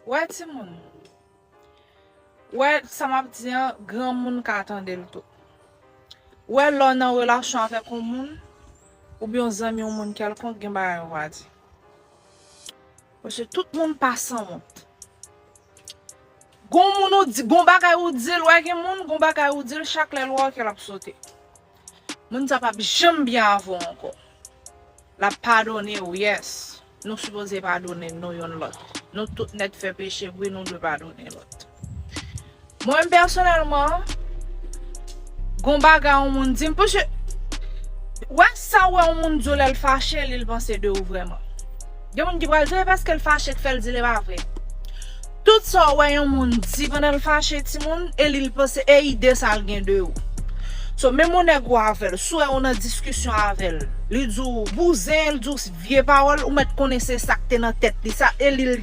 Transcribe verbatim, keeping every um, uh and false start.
Wè timoun. Wè sa m ap di an, granmoun ka tande l tou. Wè lè w nan relasyon avèk yon moun, oubyen yon zanmi yon moun kèlkonk, gen bagay ou pa di. Paske tout moun pa sanwont. Gon moun ou di, gon bagay ou di l, wè gen moun, gon bagay ou di l, chak lè l wè w, kè l ap sote. Moun sa p ap janm byen avè w ankò. L ap padone w, yes. Nou sipoze padone nou youn lòt. Nou tout nèt fè peche, wi, nou dwe padone lòt. Mwen menm pèsonèlman, gon bagay yon moun di m, paske wè sa w wè yon moun di w lè l fache, li l panse de ou vrèman. Gen moun ki pral di, e paske l fache k fè l di l, e pa vre. Tout sa w wè yon moun di pandan l fache, timoun, e li l panse, e ide sa l gen de ou. So, menm yon nèg ou avè l, si w wè ou nan diskisyon avè l, li di w bouzen, li di w vye pawòl, ou mèt konnen se sa k te nan tèt li, sa, e li l